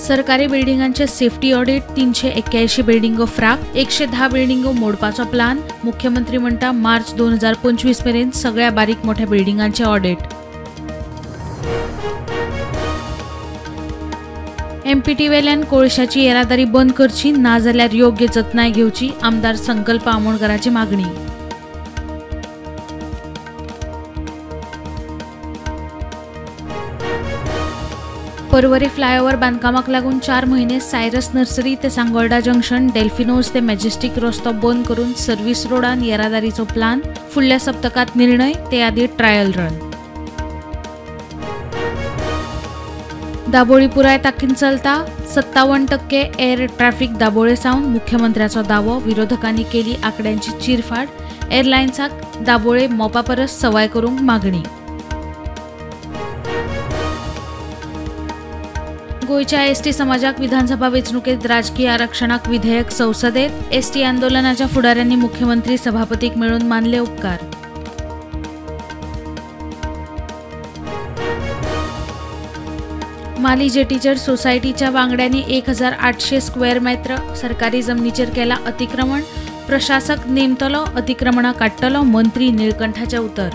सरकारी बिल्डिंगांचे safety audit, 381 बिल्डिंगो फ्राक, 110 बिल्डिंगो मोडपाचो प्लान। मुख्यमंत्री म्हणटा मार्च 2025 मेरेन सगळ्या बारीक मोठ्या बिल्डिंगांचे ऑडिट। एमपीटी वेल्यान कोळशाची येरादारी बंद करची, नाजाल्यार योग्य जतनाय घेवची, आमदार संकल्प आमोणकराची मागणी। पर्वरी फ्लायओव्हर बांदकामाक लागून 4 म्हयने सायरस नर्सरी ते सांगोल्डा जंक्शन, डेल्फिनोज ते मॅजेस्टिक रस्तो बंद करून सर्व्हिस रोडान येरादारीचो प्लान। फुडल्या सप्तकात निर्णय, ते आदी ट्रायल रन। दाबोळी पुराय ताकीन चलता, 57% एअर ट्रॅफिक दाबोळे सावन, मुख्यमंत्र्याचो दावो। विरोधकांनी केली आकड्यांची चिरफाड, एअरलायन्साक दाबोळे मोपा परस सवाय करूंक मागणी। गोंयच्या एसटी समाजाक विधानसभा वेंचणुकेत राजकीय आरक्षणाक विधेयक संसदेत, एसटी आंदोलनाच्या फुडाऱ्यांनी मुख्यमंत्री सभापतीक मेळून मानले उपकार। माली जेटीचेर सोसायटीच्या वांगड्यांनी 1800 स्क्वेअर मेत्र सरकारी जमनीचेर केला अतिक्रमण, प्रशासक नेमतलो, अतिक्रमणां काडटलो, मंत्री निळकंठाचें उतर।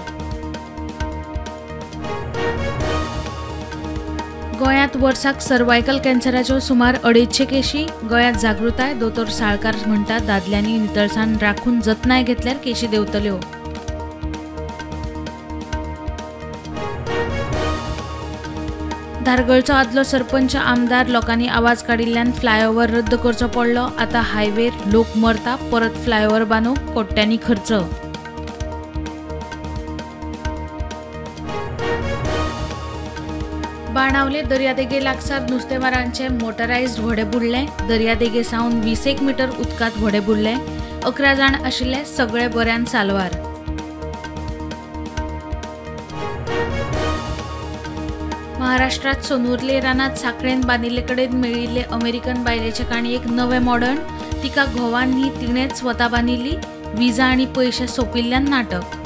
गोंयांत वर्साक सर्वायकल कॅन्सराच्यो सुमार 250 केशी, गोंयांत जागृताय, दोतोर साळकार म्हणटा दादल्यांनी नितळसाण राखून जतनाय घेतल्यार केशी देंवतल्यो। धारगळचो आदलो सरपंच आमदार लोकांनी आवाज काडिल्ल्यान फ्लायओव्हर रद्द करचो पडलो, आतां हायवेर लोक मरता, परत फ्लायओव्हर बांदूंक कोट्यांनी खर्च। बाणावले दर्यादेगे लागसार नुस्तेमारांचे मोटरायज्ड व्हडें बुडलें, दर्यादेगे सावन 20 मीटर उदकांत व्हडें बुडलें, 11 जाण आशिल्ले, सगळे बऱ्यान साल्वार। महाराष्ट्रात सोनुर्ले रानात साखळेन बांदिल्ले कडेन मेळिल्ले अमेरिकन बायलेचे काणयेक नवें मॉडर्न, तिका घोवान न्ही तिणेंच स्वता बांदिल्ली, विजा आनी पयशे सोंपिल्ल्यान नाटक।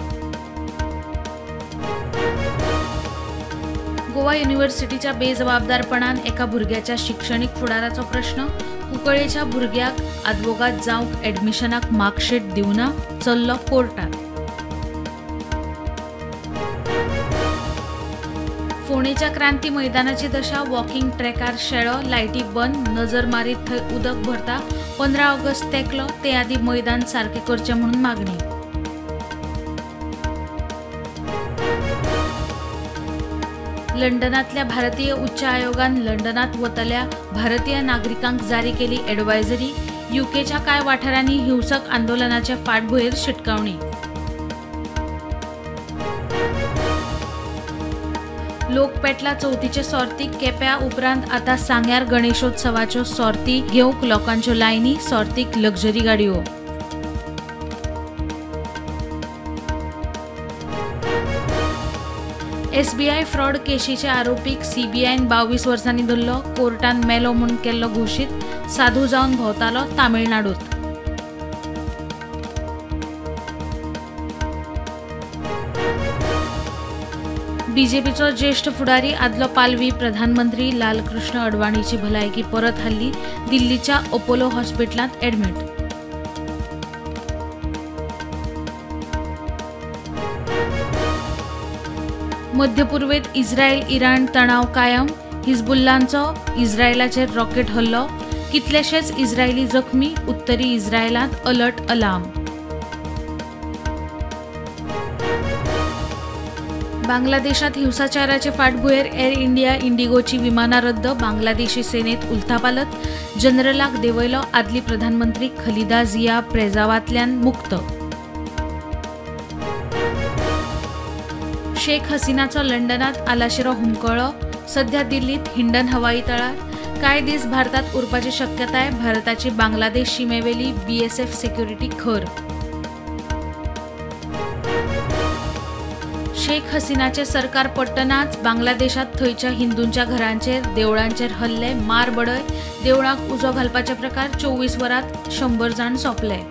गोवा युनिव्हर्सिटीच्या बेजबाबदारपणान एका भुरग्याच्या शिक्षणीक फुडाराचो प्रश्न, कुंकळेच्या भुरग्याक आदवोगाद जावंक एडमिशनाक मार्कशीट दिवना, चल्लो कोर्टात। फोंडेच्या क्रांती मैदानाची दशा, वॉकिंग ट्रॅकार शेळो, लायटी बंद, नजर मारीत थंय उदक भरता, 15 ऑगस्ट तेंकलो, ते आदी मैदान सारकें करचें म्हणून मागणी। लंडनांतल्या भारतीय उच्च आयोगान लंडनांत वतल्या भारतीय नागरिकांक जारी केली एडवायझरी, युकेच्या कांय वाठारांनी हिंसक आंदोलनाचे फाटभुंयेर शिटकावणी। लोक पेटला चवथीचे सोर्तीक केप्या उपरांत आतां सांग्यार गणेशोत्सवाच्यो सोर्ती घेवंक लोकांच्यो लायनी, सोर्तीक लक्झरी गाडयो। एसबीआय फ्रॉड केशीच्या आरोपीक सीबीआयन 22 वर्सांनी धरलो, कोर्टान मेलो म्हूण केल्लो घोशीत, साधू जावन भोंवतालो तामिळनाडूत। बीजेपीचो ज्येष्ठ फुडारी आदलो पालवी प्रधानमंत्री लालकृष्ण अडवाणीची भलायकी परत हाडली, दिल्लीच्या अपोलो हॉस्पिटलांत एडमिट। मध्य पूर्वेत इस्रायल इराण तणाव कायम, हिजबुल्लांचो इस्रायलाचेर रॉकेट हल्लो, कितलेशेच इस्रायली जखमी, उत्तरी इस्रायलांत अलर्ट अलार्म। बांगलादेशात हिंसाचाराचे फाटभुंयेर एअर इंडिया इंडिगोची विमानां रद्द, बांगलादेशी सेनेत उलथापालथ, जनरलाक देंवयलो, आदली प्रधानमंत्री खलिदा जिया प्रेजावांतल्यान मुक्त। शेख हसीनाचो लंडनात आलाशिरो हुमकळो, सध्या दिल्लीत हिंडन हवाई तळार, कांय दीस भारतात उरपाची शक्यताय, भारताची बांगलादेश शिमेवेली बीएसएफ सेक्युरिटी खर। शेख हसीनाचे सरकार पडटनाच बांगलादेशात थंयच्या हिंदूंच्या घरांचेर देवळांचेर हल्ले, मार बडय, देवळांक उजो घालपाचे प्रकार, 24 वरांत 100 जाण सोंपले।